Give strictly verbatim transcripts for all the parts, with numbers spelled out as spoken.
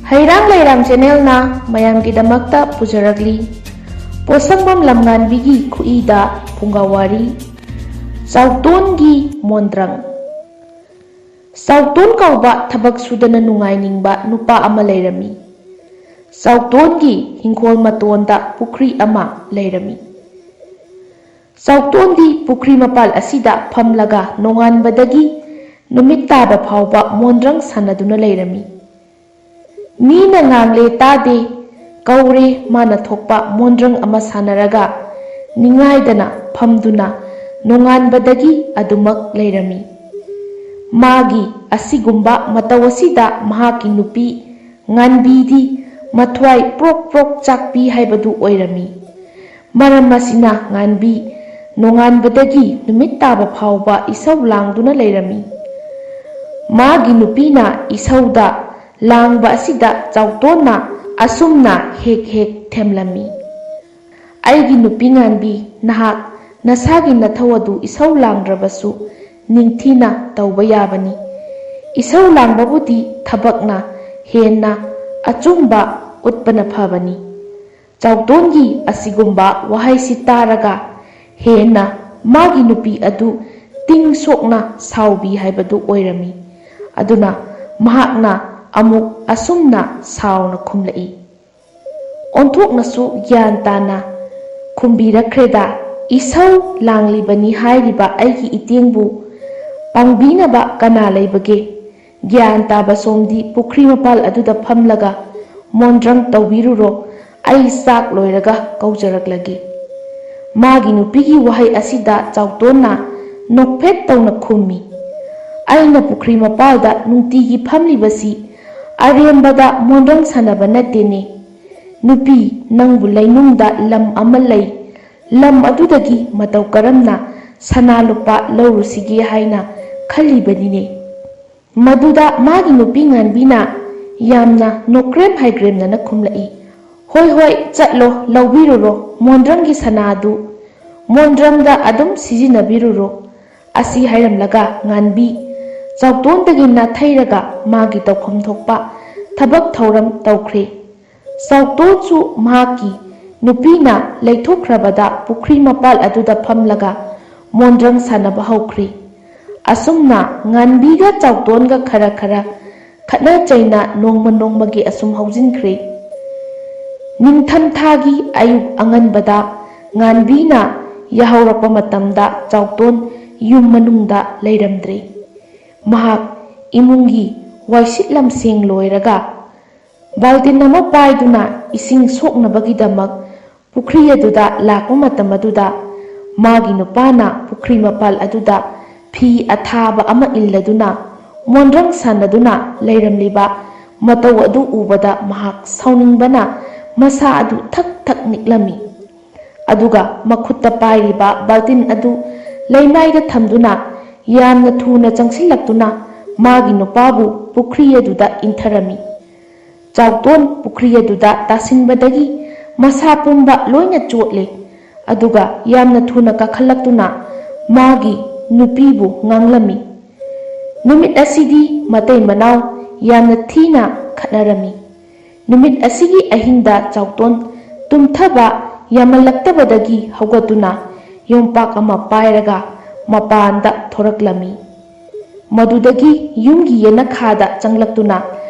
ꯍꯩꯔꯥꯡ ꯂꯩꯔꯥꯡ ꯆꯦꯅꯦꯜꯅ ꯃꯌꯥꯝꯒꯤꯗꯃꯛꯇ ꯄꯨꯖꯔꯛꯂꯤ ꯄꯣꯠꯁꯪꯕꯝ ꯂꯝꯉꯥꯟꯕꯤꯒꯤ ꯈꯨꯏꯗ ꯐꯨꯡꯒꯥ ꯋꯥꯔꯤ, ꯆꯥꯎꯇꯣꯟꯒꯤ ꯃꯣꯟꯗ꯭ꯔꯪ꯫ ꯆꯥꯎꯇꯣꯟ ꯀꯧꯕ ꯊꯕꯛ ꯁꯨꯗꯅ ꯅꯨꯡꯉꯥꯏꯅꯤꯡꯕ ꯅꯨꯄꯥ ꯑꯃ ꯂꯩꯔꯝꯃꯤ꯫ ꯆꯥꯎꯇꯣꯟꯒꯤ ꯍꯤꯡꯈꯣꯜ ꯃꯇꯣꯟꯗ ꯄꯨꯈ꯭ꯔꯤ ꯑꯃ ꯂꯩꯔꯝꯃꯤ꯫ ꯆꯥꯎꯇꯣꯟꯗꯤ ꯄꯨꯈ꯭ꯔꯤ ꯃꯄꯥꯜ ꯑꯁꯤꯗ ꯐꯝꯂꯒ ꯅꯣꯡꯉꯥꯟꯕꯗꯒꯤ ꯅꯨꯃꯤꯠ ꯇꯥꯕ ꯐꯥꯎꯕ ꯃꯣꯟꯗ꯭ꯔꯪ ꯁꯥꯟꯅꯗꯨꯅ ꯂꯩꯔꯝꯃꯤ꯫ ꯃꯤꯅ ꯉꯥꯡꯂꯦ ꯇꯥꯗꯦ, ꯀꯧꯔꯦ ꯃꯥꯅ ꯊꯣꯛꯄ ꯃꯣꯟꯗ꯭ꯔꯪ ꯑꯃ ꯁꯥꯟꯅꯔꯒ ꯅꯤꯡꯉꯥꯏꯗꯅ ꯐꯝꯗꯨꯅ ꯅꯣꯡꯉꯥꯟꯕꯗꯒꯤ ꯑꯗꯨꯃꯛ ꯂꯩꯔꯝꯃꯤ꯫ ꯃꯥꯒꯤ ꯑꯁꯤꯒꯨꯝꯕ ꯃꯇꯧ ꯑꯁꯤꯗ ꯃꯍꯥꯛꯀꯤ ꯅꯨꯄꯤ ꯉꯥꯟꯕꯤꯗꯤ ꯃꯊ꯭ꯋꯥꯏ ꯄ꯭ꯔꯣꯛ ꯄ꯭ꯔꯣꯛ ꯆꯥꯛꯄꯤ ꯍꯥꯏꯕꯗꯨ ꯑꯣꯏꯔꯝꯃꯤ꯫ ꯃꯔꯝ ꯑꯁꯤꯅ ꯉꯥꯟꯕꯤ ꯅꯣꯡꯉꯥꯟꯕꯗꯒꯤ ꯅꯨꯃꯤꯠ ꯇꯥꯕ ꯐꯥꯎꯕ ꯏꯁꯧ ꯂꯥꯡꯗꯨꯅ ꯂꯩꯔꯝꯃꯤ꯫ ꯃꯥꯒꯤ ꯅꯨꯄꯤꯅ ꯏꯁꯧꯗ ꯂꯥꯡꯕ ꯑꯁꯤꯗ ꯆꯥꯎꯇꯣꯟꯅ ꯑꯁꯨꯝꯅ ꯍꯦꯛ ꯍꯦꯛ ꯊꯦꯝꯂꯝꯃꯤ, "ꯑꯩꯒꯤ ꯅꯨꯄꯤ ꯉꯥꯟꯕꯤ, ꯅꯍꯥꯛ ꯅꯁꯥꯒꯤ ꯅꯊꯧ ꯑꯗꯨ ꯏꯁꯧ ꯂꯥꯡꯗ꯭ꯔꯕꯁꯨ ꯅꯤꯡꯊꯤꯅ ꯇꯧꯕ ꯌꯥꯕꯅꯤ꯫ ꯏꯁꯧ ꯂꯥꯡꯕꯕꯨꯗꯤ ꯊꯕꯛꯅ ꯍꯦꯟꯅ ꯑꯆꯨꯝꯕ ꯎꯠꯄꯅ ꯐꯕꯅꯤ꯫" ꯆꯥꯎꯇꯣꯟꯒꯤ ꯑꯁꯤꯒꯨꯝꯕ ꯋꯥꯍꯩꯁꯤ ꯇꯥꯔꯒ ꯍꯦꯟꯅ ꯃꯥꯒꯤ ꯅꯨꯄꯤ ꯑꯗꯨ ꯇꯤꯡ ꯁꯣꯛꯅ ꯁꯥꯎꯕꯤ ꯍꯥꯏꯕꯗꯨ ꯑꯣꯏꯔꯝꯃꯤ꯫ ꯑꯗꯨꯅ ꯃꯍꯥꯛꯅ ꯑꯃꯨꯛ ꯑꯁꯨꯝꯅ ꯁꯥꯎꯅ ꯈꯨꯝꯂꯛꯏ, ꯑꯣꯟꯊꯣꯛꯅꯁꯨ ꯒ꯭ꯌꯥꯟ ꯇꯥꯅ ꯈꯨꯝꯕꯤꯔꯛꯈ꯭ꯔꯦꯗ, "ꯏꯁꯧ ꯂꯥꯡꯂꯤꯕꯅꯤ ꯍꯥꯏꯔꯤꯕ ꯑꯩꯒꯤ ꯏꯇꯦꯡꯕꯨ ꯄꯥꯡꯕꯤꯅꯕ ꯀꯅꯥ ꯂꯩꯕꯒꯦ? ꯒ꯭ꯌꯥꯟ ꯇꯥꯕ ꯁꯣꯝꯗꯤ ꯄꯨꯈ꯭ꯔꯤ ꯃꯄꯥꯜ ꯑꯗꯨꯗ ꯐꯝꯂꯒ ꯃꯣꯟꯗ꯭ꯔꯪ ꯇꯧꯕꯤꯔꯨꯔꯣ, ꯑꯩ ꯆꯥꯛ ꯂꯣꯏꯔꯒ ꯀꯧꯖꯔꯛꯂꯒꯦ꯫" ꯃꯥꯒꯤ ꯅꯨꯄꯤꯒꯤ ꯋꯥꯍꯩ ꯑꯁꯤꯗ ꯆꯥꯎꯇꯣꯟꯅ ꯅꯣꯛꯐꯦꯠ ꯇꯧꯅ ꯈꯨꯝꯃꯤ, "ꯑꯩꯅ ꯄꯨꯈ꯭ꯔꯤ ꯃꯄꯥꯜꯗ ꯅꯨꯡꯇꯤꯒꯤ ꯐꯝꯂꯤꯕꯁꯤ ꯑꯔꯦꯝꯕꯗ ꯃꯣꯟꯗ꯭ꯔꯪ ꯁꯥꯟꯅꯕ ꯅꯠꯇꯦꯅꯦ꯫ ꯅꯨꯄꯤ, ꯅꯪꯕꯨ ꯂꯩꯅꯨꯡꯗ ꯂꯝ ꯑꯃ ꯂꯩ, ꯂꯝ ꯑꯗꯨꯗꯒꯤ ꯃꯇꯧ ꯀꯔꯝꯅ ꯁꯅꯥ ꯂꯨꯄꯥ ꯂꯧꯔꯨꯁꯤꯒꯦ ꯍꯥꯏꯅ ꯈꯜꯂꯤꯕꯅꯤꯅꯦ꯫" ꯃꯗꯨꯗ ꯃꯥꯒꯤ ꯅꯨꯄꯤ ꯉꯥꯟꯕꯤꯅ ꯌꯥꯝꯅ ꯅꯣꯛꯀ꯭ꯔꯦꯝ ꯍꯥꯏꯒ꯭ꯔꯦꯝꯅꯅ ꯈꯨꯝꯂꯛꯏ, "ꯍꯣꯏ ꯍꯣꯏ, ꯆꯠꯂꯣ, ꯂꯧꯕꯤꯔꯨꯔꯣ ꯃꯣꯟꯗ꯭ꯔꯪꯒꯤ ꯁꯅꯥ ꯑꯗꯨ, ꯃꯣꯟꯗ꯭ꯔꯪꯗ ꯑꯗꯨꯝ ꯁꯤꯖꯤꯟꯅꯕꯤꯔꯨꯔꯣ꯫" ꯑꯁꯤ ꯍꯥꯏꯔꯝꯂꯒ ꯉꯥꯟꯕꯤ ꯆꯥꯎꯇꯣꯟꯗꯒꯤ ꯅꯥꯊꯩꯔꯒ ꯃꯥꯒꯤ ꯇꯧꯐꯝ ꯊꯣꯛꯄ ꯊꯕꯛ ꯊꯧꯔꯝ ꯇꯧꯈ꯭ꯔꯦ꯫ ꯆꯥꯎꯇꯣꯟꯁꯨ ꯃꯍꯥꯛꯀꯤ ꯅꯨꯄꯤꯅ ꯂꯩꯊꯣꯛꯈ꯭ꯔꯕꯗ ꯄꯨꯈ꯭ꯔꯤ ꯃꯄꯥꯜ ꯑꯗꯨꯗ ꯐꯝꯂꯒ ꯃꯣꯟꯗ꯭ꯔꯪ ꯁꯥꯟꯅꯕ ꯍꯧꯈ꯭ꯔꯦ꯫ ꯑꯁꯨꯝꯅ ꯉꯥꯟꯕꯤꯒ ꯆꯥꯎꯇꯣꯟꯒ ꯈꯔ ꯈꯔ ꯈꯠꯅ ꯆꯩꯅ ꯅꯣꯡꯃ ꯅꯣꯡꯃꯒꯤ ꯑꯁꯨꯝ ꯍꯧꯖꯤꯟꯈ꯭ꯔꯦ꯫ ꯅꯤꯡꯊꯝꯊꯥꯒꯤ ꯑꯌꯨꯛ ꯑꯉꯟꯕꯗ ꯉꯥꯟꯕꯤꯅ ꯌꯥꯍꯧꯔꯛꯄ ꯃꯇꯝꯗ ꯆꯥꯎꯇꯣꯟ ꯌꯨꯝ ꯃꯅꯨꯡꯗ ꯂꯩꯔꯝꯗ꯭ꯔꯦ꯫ ꯃꯍꯥꯛ ꯏꯃꯨꯡꯒꯤ ꯋꯥꯏꯁꯤꯠ ꯂꯝꯁꯦꯡ ꯂꯣꯏꯔꯒ ꯕꯥꯜꯇꯤꯟ ꯑꯃ ꯄꯥꯏꯗꯨꯅ ꯏꯁꯤꯡ ꯁꯣꯛꯅꯕꯒꯤꯗꯃꯛ ꯄꯨꯈ꯭ꯔꯤ ꯑꯗꯨꯗ ꯂꯥꯛꯄ ꯃꯇꯝ ꯑꯗꯨꯗ, ꯃꯥꯒꯤ ꯅꯨꯄꯥꯅ ꯄꯨꯈ꯭ꯔꯤ ꯃꯄꯥꯜ ꯑꯗꯨꯗ ꯐꯤ ꯑꯊꯥꯕ ꯑꯃ ꯏꯜꯂꯗꯨꯅ ꯃꯣꯟꯗ꯭ꯔꯪ ꯁꯥꯟꯅꯗꯨꯅ ꯂꯩꯔꯝꯂꯤꯕ ꯃꯇꯧ ꯑꯗꯨ ꯎꯕꯗ ꯃꯍꯥꯛ ꯁꯥꯎꯅꯤꯡꯕꯅ ꯃꯁꯥ ꯑꯗꯨ ꯊꯛ ꯊꯛ ꯅꯤꯛꯂꯝꯃꯤ꯫ ꯑꯗꯨꯒ ꯃꯈꯨꯠꯇ ꯄꯥꯏꯔꯤꯕ ꯕꯥꯜꯇꯤꯟ ꯑꯗꯨ ꯂꯩꯃꯥꯏꯗ ꯊꯝꯗꯨꯅ ꯌꯥꯝꯅ ꯊꯨꯅ ꯆꯪꯁꯤꯜꯂꯛꯇꯨꯅ ꯃꯥꯒꯤ ꯅꯨꯄꯥꯕꯨ ꯄꯨꯈ꯭ꯔꯤ ꯑꯗꯨꯗ ꯏꯟꯊꯔꯝꯃꯤ꯫ ꯆꯥꯎꯇꯣꯟ ꯄꯨꯈ꯭ꯔꯤ ꯑꯗꯨꯗ ꯇꯥꯁꯤꯟꯕꯗꯒꯤ ꯃꯁꯥ ꯄꯨꯝꯕ ꯂꯣꯏꯅ ꯆꯣꯠꯂꯦ꯫ ꯑꯗꯨꯒ ꯌꯥꯝꯅ ꯊꯨꯅ ꯀꯥꯈꯠꯂꯛꯇꯨꯅ ꯃꯥꯒꯤ ꯅꯨꯄꯤꯕꯨ ꯉꯥꯡꯂꯝꯃꯤ꯫ ꯅꯨꯃꯤꯠ ꯑꯁꯤꯗꯤ ꯃꯇꯩ ꯃꯅꯥꯎ ꯌꯥꯝꯅ ꯊꯤꯅ ꯈꯠꯅꯔꯝꯃꯤ꯫ ꯅꯨꯃꯤꯠ ꯑꯁꯤꯒꯤ ꯑꯍꯤꯡꯗ ꯆꯥꯎꯇꯣꯟ ꯇꯨꯝꯊꯕ ꯌꯥꯝꯃꯜꯂꯛꯇꯕꯗꯒꯤ ꯍꯧꯒꯠꯇꯨꯅ ꯌꯣꯝꯄꯥꯛ ꯑꯃ ꯄꯥꯏꯔꯒ ꯃꯄꯥꯟꯗ ꯊꯣꯔꯛꯂꯝꯃꯤ꯫ ꯃꯗꯨꯗꯒꯤ ꯌꯨꯝꯒꯤ ꯌꯦꯅꯈꯥꯗ ꯆꯪꯂꯛꯇꯨꯅ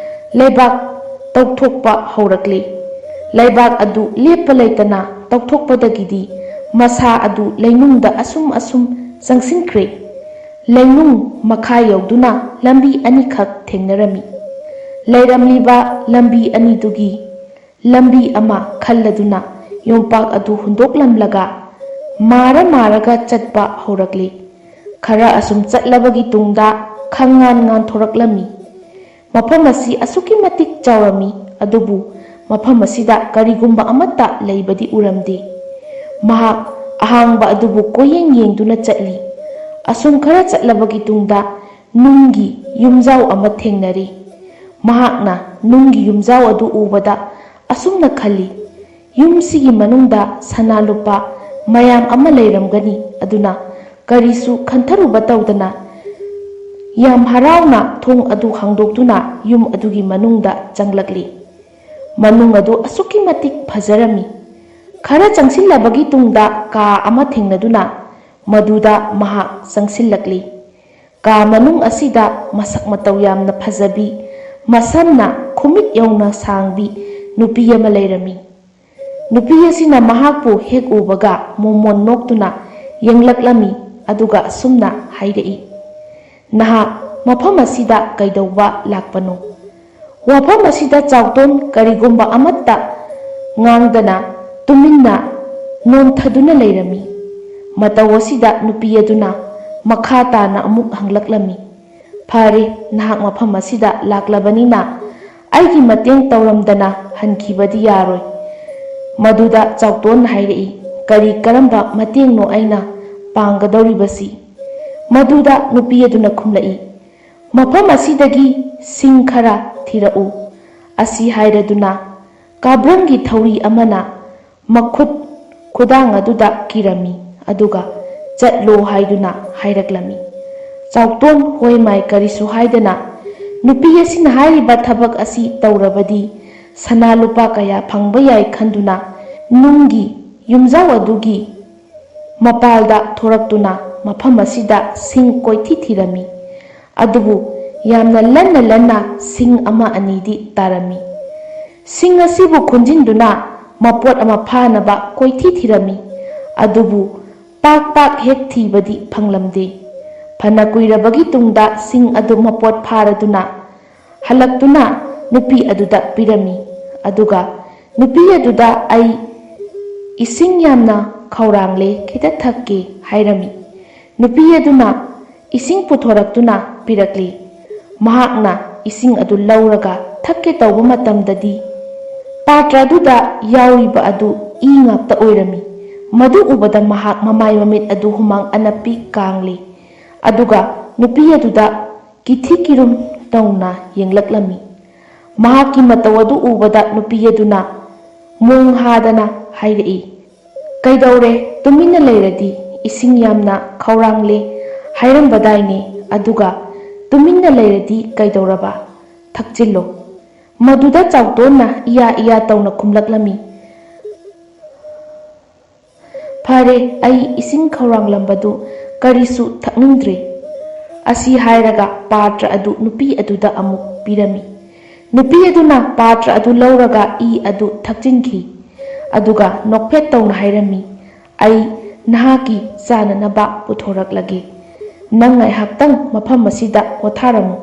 ꯂꯩꯕꯥꯛ ꯇꯧꯊꯣꯛꯄ ꯍꯧꯔꯛꯂꯦ꯫ ꯂꯩꯕꯥꯛ ꯑꯗꯨ ꯂꯦꯞꯄ ꯂꯩꯇꯅ ꯇꯧꯊꯣꯛꯄꯗꯒꯤꯗꯤ ꯃꯁꯥ ꯑꯗꯨ ꯂꯩꯅꯨꯡꯗ ꯑꯁꯨꯝ ꯑꯁꯨꯝ ꯆꯪꯁꯤꯟꯈ꯭ꯔꯦ꯫ ꯂꯩꯅꯨꯡ ꯃꯈꯥ ꯌꯧꯗꯨꯅ ꯂꯝꯕꯤ ꯑꯅꯤꯈꯛ ꯊꯦꯡꯅꯔꯝꯃꯤ꯫ ꯂꯩꯔꯝꯂꯤꯕ ꯂꯝꯕꯤ ꯑꯅꯤꯗꯨꯒꯤ ꯂꯝꯕꯤ ꯑꯃ ꯈꯜꯂꯗꯨꯅ ꯌꯣꯝꯄꯥꯛ ꯑꯗꯨ ꯍꯨꯟꯗꯣꯛꯂꯝꯂꯒ ꯃꯥꯔ ꯃꯥꯔꯒ ꯆꯠꯄ ꯍꯧꯔꯛꯂꯤ꯫ ꯈꯔ ꯑꯁꯨꯝ ꯆꯠꯂꯕꯒꯤ ꯇꯨꯡꯗ ꯈꯪꯉꯥꯟ ꯉꯥꯟꯊꯣꯔꯛꯂꯝꯃꯤ꯫ ꯃꯐꯝ ꯑꯁꯤ ꯑꯁꯨꯛꯀꯤ ꯃꯇꯤꯛ ꯆꯥꯎꯔꯝꯃꯤ, ꯑꯗꯨꯕꯨ ꯃꯐꯝ ꯑꯁꯤꯗ ꯀꯔꯤꯒꯨꯝꯕ ꯑꯃꯠꯇ ꯂꯩꯕꯗꯤ ꯎꯔꯝꯗꯦ꯫ ꯃꯍꯥꯛ ꯑꯍꯥꯡꯕ ꯑꯗꯨꯕꯨ ꯀꯣꯏꯌꯦꯡ ꯌꯦꯡꯗꯨꯅ ꯆꯠꯂꯤ꯫ ꯑꯁꯨꯝ ꯈꯔ ꯆꯠꯂꯕꯒꯤ ꯇꯨꯡꯗ ꯅꯨꯡꯒꯤ ꯌꯨꯝꯖꯥꯎ ꯑꯃ ꯊꯦꯡꯅꯔꯤ꯫ ꯃꯍꯥꯛꯅ ꯅꯨꯡꯒꯤ ꯌꯨꯝꯖꯥꯎ ꯑꯗꯨ ꯎꯕꯗ ꯑꯁꯨꯝꯅ ꯈꯜꯂꯤ, "ꯌꯨꯝꯁꯤꯒꯤ ꯃꯅꯨꯡꯗ ꯁꯅꯥ ꯂꯨꯄꯥ ꯃꯌꯥꯝ ꯑꯃ ꯂꯩꯔꯝꯒꯅꯤ, ꯑꯗꯨꯅ ꯀꯔꯤꯁꯨ ꯈꯟꯊꯔꯨꯕ ꯇꯧꯗꯅ ꯌꯥꯝ ꯍꯔꯥꯎꯅ ꯊꯣꯡ ꯑꯗꯨ ꯍꯥꯡꯗꯣꯛꯇꯨꯅ ꯌꯨꯝ ꯑꯗꯨꯒꯤ ꯃꯅꯨꯡꯗ ꯆꯪꯂꯛꯂꯤ꯫ ꯃꯅꯨꯡ ꯑꯗꯨ ꯑꯁꯨꯛꯀꯤ ꯃꯇꯤꯛ ꯐꯖꯔꯝꯃꯤ꯫ ꯈꯔ ꯆꯪꯁꯤꯜꯂꯕꯒꯤ ꯇꯨꯡꯗ ꯀꯥ ꯑꯃ ꯊꯦꯡꯅꯗꯨꯅ ꯃꯗꯨꯗ ꯃꯍꯥꯛ ꯆꯪꯁꯤꯜꯂꯛꯂꯤ꯫ ꯀꯥ ꯃꯅꯨꯡ ꯑꯁꯤꯗ ꯃꯁꯛ ꯃꯇꯧ ꯌꯥꯝꯅ ꯐꯖꯕꯤ, ꯃꯁꯝꯅ ꯈꯨꯃꯤꯠ ꯌꯧꯅ ꯁꯥꯡꯕꯤ ꯅꯨꯄꯤ ꯑꯃ ꯂꯩꯔꯝꯃꯤ꯫ ꯅꯨꯄꯤ ꯑꯁꯤꯅ ꯃꯍꯥꯛꯄꯨ ꯍꯦꯛ ꯎꯕꯒ ꯃꯣꯃꯣꯟ ꯅꯣꯛꯇꯨꯅ ꯌꯦꯡꯂꯛꯂꯝꯃꯤ, ꯑꯗꯨꯒ ꯑꯁꯨꯝꯅ ꯍꯥꯏꯔꯛꯏ, "ꯅꯍꯥꯛ ꯃꯐꯝ ꯑꯁꯤꯗ ꯀꯩꯗꯧꯕ ꯂꯥꯛꯄꯅꯣ?" ꯋꯥꯐꯝ ꯑꯁꯤꯗ ꯆꯥꯎꯇꯣꯟ ꯀꯔꯤꯒꯨꯝꯕ ꯑꯃꯠꯇ ꯉꯥꯡꯗꯅ ꯇꯨꯃꯤꯟꯅ ꯅꯣꯟꯊꯗꯨꯅ ꯂꯩꯔꯝꯃꯤ꯫ ꯃꯇꯧ ꯑꯁꯤꯗ ꯅꯨꯄꯤ ꯑꯗꯨꯅ ꯃꯈꯥ ꯇꯥꯅ ꯑꯃꯨꯛ ꯍꯪꯂꯛꯂꯝꯃꯤ, "ꯐꯔꯦ, ꯅꯍꯥꯛ ꯃꯐꯝ ꯑꯁꯤꯗ ꯂꯥꯛꯂꯕꯅꯤꯅ ꯑꯩꯒꯤ ꯃꯇꯦꯡ ꯇꯧꯔꯝꯗꯅ ꯍꯟꯈꯤꯕꯗꯤ ꯌꯥꯔꯣꯏ꯫" ꯃꯗꯨꯗ ꯆꯥꯎꯇꯣꯟꯅ ꯍꯥꯏꯔꯛꯏ, "ꯀꯔꯤ ꯀꯔꯝꯕ ꯃꯇꯦꯡꯅꯣ ꯑꯩꯅ ꯄꯥꯡꯒꯗꯧꯔꯤꯕꯁꯤ?" ꯃꯗꯨꯗ ꯅꯨꯄꯤ ꯑꯗꯨꯅ ꯈꯨꯝꯂꯛꯏ, "ꯃꯐꯝ ꯑꯁꯤꯗꯒꯤ ꯁꯤꯡ ꯈꯔ ꯊꯤꯔꯛꯎ꯫" ꯑꯁꯤ ꯍꯥꯏꯔꯗꯨꯅ ꯀꯥꯕ꯭ꯔꯪꯒꯤ ꯊꯧꯔꯤ ꯑꯃꯅ ꯃꯈꯨꯠ ꯈꯨꯗꯥꯡ ꯑꯗꯨꯗ ꯀꯤꯔꯝꯃꯤ, ꯑꯗꯨꯒ "ꯆꯠꯂꯣ" ꯍꯥꯏꯗꯨꯅ ꯍꯥꯏꯔꯛꯂꯝꯃꯤ꯫ ꯆꯥꯎꯇꯣꯟ ꯍꯣꯏ ꯃꯥꯏ ꯀꯔꯤꯁꯨ ꯍꯥꯏꯗꯅ ꯅꯨꯄꯤ ꯑꯁꯤꯅ ꯍꯥꯏꯔꯤꯕ ꯊꯕꯛ ꯑꯁꯤ ꯇꯧꯔꯕꯗꯤ ꯁꯅꯥ ꯂꯨꯄꯥ ꯀꯌꯥ ꯐꯪꯕ ꯌꯥꯏ ꯈꯟꯗꯨꯅ ꯅꯨꯡꯒꯤ ꯌꯨꯝꯖꯥꯎ ꯑꯗꯨꯒꯤ ꯃꯄꯥꯜꯗ ꯊꯣꯔꯛꯇꯨꯅ ꯃꯐꯝ ꯑꯁꯤꯗ ꯁꯤꯡ ꯀꯣꯏꯊꯤ ꯊꯤꯔꯝꯃꯤ꯫ ꯑꯗꯨꯕꯨ ꯌꯥꯝꯅ ꯂꯟꯅ ꯂꯟꯅ ꯁꯤꯡ ꯑꯃ ꯑꯅꯤꯗꯤ ꯇꯥꯔꯝꯃꯤ꯫ ꯁꯤꯡ ꯑꯁꯤꯕꯨ ꯈꯨꯟꯖꯤꯟꯗꯨꯅ ꯃꯄꯣꯠ ꯑꯃ ꯐꯥꯅꯕ ꯀꯣꯏꯊꯤ ꯊꯤꯔꯝꯃꯤ꯫ ꯑꯗꯨꯕꯨ ꯄꯥꯛ ꯄꯥꯛ ꯍꯦꯛ ꯊꯤꯕꯗꯤ ꯐꯪꯂꯝꯗꯦ꯫ ꯐꯅ ꯀꯨꯏꯔꯕꯒꯤ ꯇꯨꯡꯗ ꯁꯤꯡ ꯑꯗꯨ ꯃꯄꯣꯠ ꯐꯥꯔꯗꯨꯅ ꯍꯜꯂꯛꯇꯨꯅ ꯅꯨꯄꯤ ꯑꯗꯨꯗ ꯄꯤꯔꯝꯃꯤ꯫ ꯑꯗꯨꯒ ꯅꯨꯄꯤ ꯑꯗꯨꯗ "ꯑꯩ ꯏꯁꯤꯡ ꯌꯥꯝꯅ ꯈꯧꯔꯥꯡꯂꯦ, ꯈꯤꯇ ꯊꯛꯀꯦ" ꯍꯥꯏꯔꯝꯃꯤ꯫ ꯅꯨꯄꯤ ꯑꯗꯨꯅ ꯏꯁꯤꯡ ꯄꯨꯊꯣꯔꯛꯇꯨꯅ ꯄꯤꯔꯛꯂꯤ꯫ ꯃꯍꯥꯛꯅ ꯏꯁꯤꯡ ꯑꯗꯨ ꯂꯧꯔꯒ ꯊꯛꯀꯦ ꯇꯧꯕ ꯃꯇꯝꯗꯗꯤ ꯄꯥꯇ꯭ꯔ ꯑꯗꯨꯗ ꯌꯥꯎꯔꯤꯕ ꯑꯗꯨ ꯏ ꯉꯥꯛꯇ ꯑꯣꯏꯔꯝꯃꯤ꯫ ꯃꯗꯨ ꯎꯕꯗ ꯃꯍꯥꯛ ꯃꯃꯥꯏ ꯃꯃꯤꯠ ꯑꯗꯨ ꯍꯨꯃꯥꯡ ꯑꯅꯞꯄꯤ ꯀꯥꯡꯂꯤ꯫ ꯑꯗꯨꯒ ꯅꯨꯄꯤ ꯑꯗꯨꯗ ꯀꯤꯊꯤ ꯀꯤꯔꯨꯝ ꯇꯧꯅ ꯌꯦꯡꯂꯛꯂꯝꯃꯤ꯫ ꯃꯍꯥꯛꯀꯤ ꯃꯇꯧ ꯑꯗꯨ ꯎꯕꯗ ꯅꯨꯄꯤ ꯑꯗꯨꯅ ꯃꯣꯡ ꯍꯥꯗꯅ ꯍꯥꯏꯔꯛꯏ, "ꯀꯩꯗꯧꯔꯦ? ꯇꯨꯃꯤꯟꯅ ꯂꯩꯔꯗꯤ? ꯏꯁꯤꯡ ꯌꯥꯝꯅ ꯈꯧꯔꯥꯡꯂꯦ ꯍꯥꯏꯔꯝꯕꯗꯥꯏꯅꯦ? ꯑꯗꯨꯒ ꯇꯨꯃꯤꯟꯅ ꯂꯩꯔꯗꯤ ꯀꯩꯗꯧꯔꯕ? ꯊꯛꯆꯤꯜꯂꯣ꯫ ꯃꯗꯨꯗ ꯆꯥꯎꯇꯣꯟꯅ ꯏꯌꯥ ꯏꯌꯥ ꯇꯧꯅ ꯈꯨꯝꯂꯛꯂꯝꯃꯤ, "ꯐꯔꯦ, ꯑꯩ ꯏꯁꯤꯡ ꯈꯧꯔꯥꯡꯂꯝꯕꯗꯨ ꯀꯔꯤꯁꯨ ꯊꯛꯅꯤꯡꯗ꯭ꯔꯦ"꯫ ꯑꯁꯤ ꯍꯥꯏꯔꯒ ꯄꯥꯇ꯭ꯔ ꯑꯗꯨ ꯅꯨꯄꯤ ꯑꯗꯨꯗ ꯑꯃꯨꯛ ꯄꯤꯔꯝꯃꯤ꯫ ꯅꯨꯄꯤ ꯑꯗꯨꯅ ꯄꯥꯇ꯭ꯔ ꯑꯗꯨ ꯂꯧꯔꯒ ꯏ ꯑꯗꯨ ꯊꯛꯆꯤꯟꯈꯤ꯫ ꯑꯗꯨꯒ ꯅꯣꯛꯐꯦꯠ ꯇꯧꯅ ꯍꯥꯏꯔꯝꯃꯤ, "ꯑꯩ ꯅꯍꯥꯛꯀꯤ ꯆꯥꯅꯅꯕ ꯄꯨꯊꯣꯔꯛꯂꯒꯦ꯫ ꯅꯪ ꯉꯥꯏꯍꯥꯛꯇꯪ ꯃꯐꯝ ꯑꯁꯤꯗ ꯄꯣꯊꯥꯔꯝꯃꯨ"꯫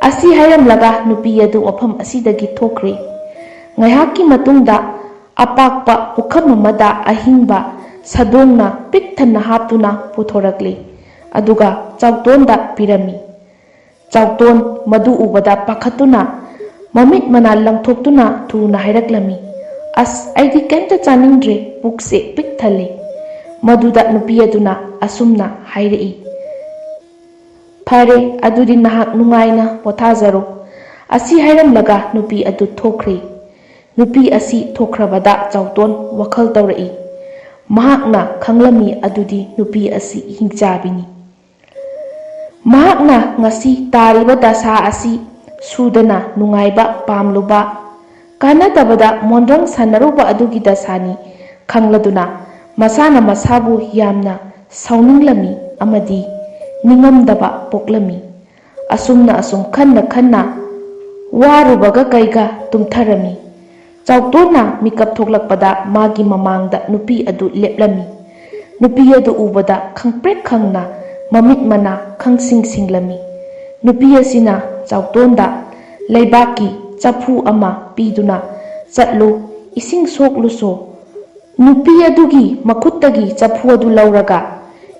ꯑꯁꯤ ꯍꯥꯏꯔꯝꯂꯒ ꯅꯨꯄꯤ ꯑꯗꯨ ꯃꯐꯝ ꯑꯁꯤꯗꯒꯤ ꯊꯣꯛꯈ꯭ꯔꯦ꯫ ꯉꯥꯏꯍꯥꯛꯀꯤ ꯃꯇꯨꯡꯗ ꯑꯄꯥꯛꯄ ꯄꯨꯈꯝ ꯑꯃꯗ ꯑꯍꯤꯡꯕ ꯁꯥꯗꯣꯡꯅ ꯄꯤꯛ ꯊꯟꯅ ꯍꯥꯞꯇꯨꯅ ꯄꯨꯊꯣꯔꯛꯂꯦ꯫ ꯑꯗꯨꯒ ꯆꯥꯎꯇꯣꯟꯗ ꯄꯤꯔꯝꯃꯤ꯫ ꯆꯥꯎꯇꯣꯟ ꯃꯗꯨ ꯎꯕꯗ ꯄꯥꯈꯠꯇꯨꯅ ꯃꯃꯤꯠ ꯃꯅꯥ ꯂꯪꯊꯣꯛꯇꯨꯅ ꯊꯨꯅ ꯍꯥꯏꯔꯛꯂꯝꯃꯤ, "ꯑꯁ, ꯑꯩꯗꯤ ꯀꯩꯝꯇ ꯆꯥꯅꯤꯡꯗ꯭ꯔꯦ, ꯄꯨꯛꯁꯦ ꯄꯤꯛ ꯊꯜꯂꯦ"꯫ ꯃꯗꯨꯗ ꯅꯨꯄꯤ ꯑꯗꯨꯅ ꯑꯁꯨꯝꯅ ꯍꯥꯏꯔꯛꯏ, "ꯐꯔꯦ, ꯑꯗꯨꯗꯤ ꯅꯍꯥꯛ ꯅꯨꯡꯉꯥꯏꯅ ꯄꯣꯊꯥꯖꯔꯣ"꯫ ꯑꯁꯤ ꯍꯥꯏꯔꯝꯂꯒ ꯅꯨꯄꯤ ꯑꯗꯨ ꯊꯣꯛꯈ꯭ꯔꯦ꯫ ꯅꯨꯄꯤ ꯑꯁꯤ ꯊꯣꯛꯈ꯭ꯔꯕꯗ ꯆꯥꯎꯇꯣꯟ ꯋꯥꯈꯜ ꯇꯧꯔꯛꯏ꯫ ꯃꯍꯥꯛꯅ ꯈꯪꯂꯝꯃꯤ ꯑꯗꯨꯗꯤ ꯅꯨꯄꯤ ꯑꯁꯤ ꯍꯤꯡꯆꯥꯕꯤꯅꯤ꯫ ꯃꯍꯥꯛꯅ ꯉꯁꯤ ꯇꯥꯔꯤꯕ ꯗꯁꯥ ꯑꯁꯤ ꯁꯨꯗꯅ ꯅꯨꯡꯉꯥꯏꯕ ꯄꯥꯝꯂꯨꯕ, ꯀꯥꯟꯅꯗꯕꯗ ꯃꯣꯟꯗ꯭ꯔꯪ ꯁꯥꯟꯅꯔꯨꯕ ꯑꯗꯨꯒꯤ ꯗꯁꯥꯅꯤ ꯈꯪꯂꯗꯨꯅ ꯃꯁꯥꯅ ꯃꯁꯥꯕꯨ ꯌꯥꯝꯅ ꯁꯥꯎꯅꯤꯡꯂꯝꯃꯤ ꯑꯃꯗꯤ ꯅꯤꯡꯉꯝꯗꯕ ꯄꯣꯛꯂꯝꯃꯤ꯫ ꯑꯁꯨꯝꯅ ꯑꯁꯨꯝ ꯈꯟꯅ ꯈꯟꯅ ꯋꯥꯔꯨꯕꯒ ꯀꯩꯒ ꯇꯨꯝꯊꯔꯝꯃꯤ꯫ ꯆꯥꯎꯇꯣꯟꯅ ꯃꯤꯀꯞ ꯊꯣꯛꯂꯛꯄꯗ ꯃꯥꯒꯤ ꯃꯃꯥꯡꯗ ꯅꯨꯄꯤ ꯑꯗꯨ ꯂꯦꯞꯂꯝꯃꯤ꯫ ꯅꯨꯄꯤ ꯑꯗꯨ ꯎꯕꯗ ꯈꯪꯄ꯭ꯔꯦꯛ ꯈꯪꯅ ꯃꯃꯤꯠ ꯃꯅꯥ ꯈꯪꯁꯤꯡ ꯁꯤꯡꯂꯝꯃꯤ꯫ ꯅꯨꯄꯤ ꯑꯁꯤꯅ ꯆꯥꯎꯇꯣꯟꯗ ꯂꯩꯕꯥꯛꯀꯤ ꯆꯐꯨ ꯑꯃ ꯄꯤꯗꯨꯅ, "ꯆꯠꯂꯨ, ꯏꯁꯤꯡ ꯁꯣꯛꯂꯨꯁꯣ"꯫ ꯅꯨꯄꯤ ꯑꯗꯨꯒꯤ ꯃꯈꯨꯠꯇꯒꯤ ꯆꯐꯨ ꯑꯗꯨ ꯂꯧꯔꯒ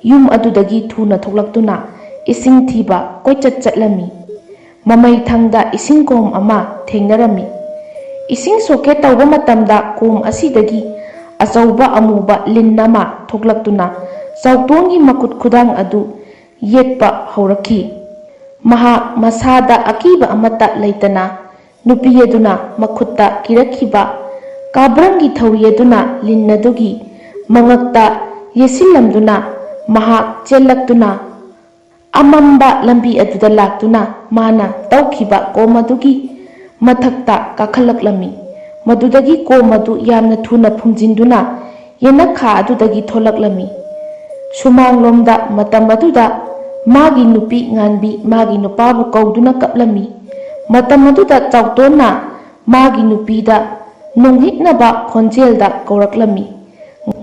ꯌꯨꯝ ꯑꯗꯨꯗꯒꯤ ꯊꯨꯅ ꯊꯣꯛꯂꯛꯇꯨꯅ ꯏꯁꯤꯡ ꯊꯤꯕ ꯀꯣꯏꯆꯠ ꯆꯠꯂꯝꯃꯤ꯫ ꯃꯃꯩ ꯊꯪꯗ ꯏꯁꯤꯡ ꯀꯣꯝ ꯑꯃ ꯊꯦꯡꯅꯔꯝꯃꯤ꯫ ꯏꯁꯤꯡ ꯁꯣꯛꯀꯦ ꯇꯧꯕ ꯃꯇꯝꯗ ꯀꯣꯝ ꯑꯁꯤꯗꯒꯤ ꯑꯆꯧꯕ ꯑꯃꯨꯕ ꯂꯤꯟ ꯑꯃ ꯊꯣꯛꯂꯛꯇꯨꯅ ꯆꯥꯎꯇꯣꯟꯒꯤ ꯃꯈꯨꯠ ꯈꯨꯗꯥꯡ ꯑꯗꯨ ꯌꯦꯠꯄ ꯍꯧꯔꯛꯈꯤ꯫ ꯃꯍꯥꯛ ꯃꯁꯥꯗ ꯑꯀꯤꯕ ꯑꯃꯠꯇ ꯂꯩꯇꯅ ꯅꯨꯄꯤ ꯑꯗꯨꯅ ꯃꯈꯨꯠꯇ ꯀꯤꯔꯛꯈꯤꯕ ꯀꯥꯕ꯭ꯔꯪꯒꯤ ꯊꯧꯔꯤ ꯑꯗꯨꯅ ꯂꯤꯟ ꯑꯗꯨꯒꯤ ꯃꯉꯛꯇ ꯌꯦꯠꯁꯤꯜꯂꯝꯗꯨꯅ ꯃꯍꯥꯛ ꯆꯦꯜꯂꯛꯇꯨꯅ ꯑꯃꯝꯕ ꯂꯝꯕꯤ ꯑꯗꯨꯗ ꯂꯥꯛꯇꯨꯅ ꯃꯥꯅ ꯇꯧꯈꯤꯕ ꯀꯣꯝ ꯑꯗꯨꯒꯤ ꯃꯊꯛꯇ ꯀꯥꯈꯠꯂꯛꯂꯝꯃꯤ꯫ ꯃꯗꯨꯗꯒꯤ ꯀꯣꯝ ꯑꯗꯨ ꯌꯥꯝꯅ ꯊꯨꯅ ꯐꯨꯝꯖꯤꯟꯗꯨꯅ ꯌꯦꯅꯈꯥ ꯑꯗꯨꯗꯒꯤ ꯊꯣꯛꯂꯛꯂꯝꯃꯤ꯫ ꯁꯨꯃꯥꯡꯂꯣꯝꯗ ꯃꯇꯝ ꯑꯗꯨꯗ ꯃꯥꯒꯤ ꯅꯨꯄꯤ ꯉꯥꯟꯕꯤ ꯃꯥꯒꯤ ꯅꯨꯄꯥꯕꯨ ꯀꯧꯗꯨꯅ ꯀꯞꯂꯝꯃꯤ꯫ ꯃꯇꯝ ꯑꯗꯨꯗ ꯆꯥꯎꯇꯣꯟꯅ ꯃꯥꯒꯤ ꯅꯨꯄꯤꯗ ꯅꯣꯡꯂꯤꯛꯅꯕ ꯈꯣꯟꯖꯦꯜꯗ ꯀꯧꯔꯛꯂꯝꯃꯤ꯫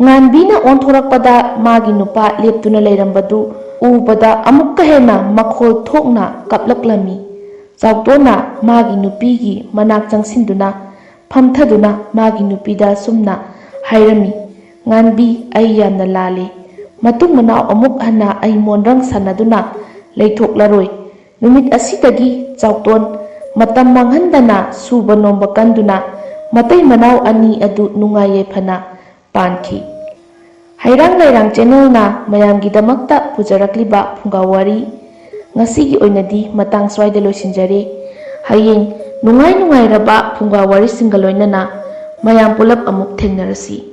ꯉꯥꯟꯕꯤꯅ ꯑꯣꯟꯊꯣꯔꯛꯄꯗ ꯃꯥꯒꯤ ꯅꯨꯄꯥ ꯂꯦꯞꯇꯨꯅ ꯂꯩꯔꯝꯕꯗꯨ ꯎꯕꯗ ꯑꯃꯨꯛꯀ ꯍꯦꯟꯅ ꯃꯈꯣꯜ ꯊꯣꯛꯅ ꯀꯞꯂꯛꯂꯝꯃꯤ꯫ ꯆꯥꯎꯇꯣꯟꯅ ꯃꯥꯒꯤ ꯅꯨꯄꯤꯒꯤ ꯃꯅꯥꯛ ꯆꯪꯁꯤꯟꯗꯨꯅ ꯐꯝꯊꯗꯨꯅ ꯃꯥꯒꯤ ꯅꯨꯄꯤꯗ ꯑꯁꯨꯝꯅ ꯍꯥꯏꯔꯝꯃꯤ, "ꯉꯥꯟꯕꯤ, ꯑꯩ ꯌꯥꯝꯅ ꯂꯥꯜꯂꯦ꯫ ꯃꯇꯨꯡ ꯃꯅꯥꯎ ꯑꯃꯨꯛ ꯍꯟꯅ ꯑꯩ ꯃꯣꯟꯗ꯭ꯔꯪ ꯁꯥꯟꯅꯗꯨꯅ ꯂꯩꯊꯣꯛꯂꯔꯣꯏ꯫ ꯅꯨꯃꯤꯠ ꯑꯁꯤꯗꯒꯤ ꯆꯥꯎꯇꯣꯟ ꯃꯇꯝ ꯃꯥꯡꯍꯟꯗꯅ ꯁꯨꯕ ꯅꯣꯝꯕ ꯀꯟꯗꯨꯅ ꯃꯇꯩ ꯃꯅꯥꯎ ꯑꯅꯤ ꯑꯗꯨ ꯅꯨꯡꯉꯥꯏ ꯌꯥꯏꯐꯅ ꯄꯥꯟꯈꯤ"꯫ ꯍꯩꯔꯥꯡ ꯂꯩꯔꯥꯡ ꯆꯦꯅꯦꯜꯅ ꯃꯌꯥꯝꯒꯤꯗꯃꯛꯇ ꯄꯨꯖꯔꯛꯂꯤꯕ ꯐꯨꯡꯒꯥ ꯋꯥꯔꯤ ꯉꯁꯤꯒꯤ ꯑꯣꯏꯅꯗꯤ ꯃꯇꯥꯡ ꯁ꯭ꯋꯥꯏꯗ ꯂꯣꯏꯁꯤꯟꯖꯔꯦ꯫ ꯍꯌꯦꯡ ꯅꯨꯡꯉꯥꯏ ꯅꯨꯡꯉꯥꯏꯔꯕ ꯐꯨꯡꯒꯥ ꯋꯥꯔꯤꯁꯤꯡꯒ ꯂꯣꯏꯅꯅ ꯃꯌꯥꯝ ꯄꯨꯂꯞ ꯑꯃꯨꯛ ꯊꯦꯡꯅꯔꯁꯤ꯫